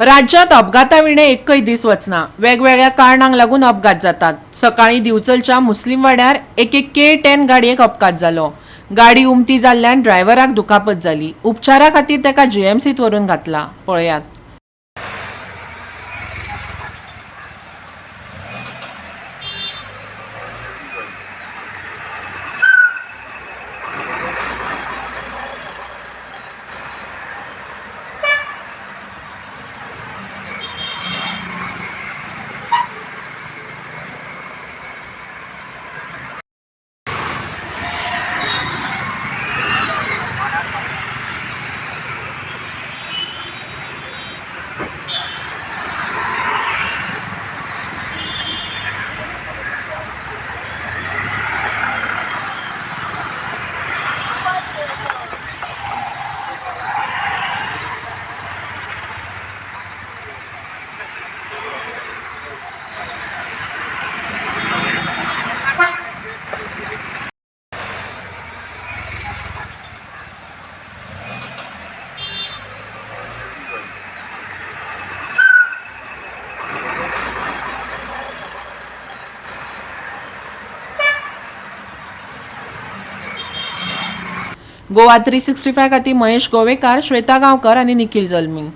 राज्यात अपघाता विणे एकय दीस वचना. वेगवेगळ्या कारणांक लागून अपघात जातात. सकाळी दिवचलच्या मुस्लीम वाड्यार एके K10 गाडयेक अपघात जालो. गाडी उमती जाल्ल्यान ड्रायव्हराक दुखापत जाली. उपचारा खातीर ताका जीएमसीत व्हरून घातला. पळयात. गोवा 365 खातीर महेश गोवेकार, श्वेता गांवकर आनी निखिल जल्मी.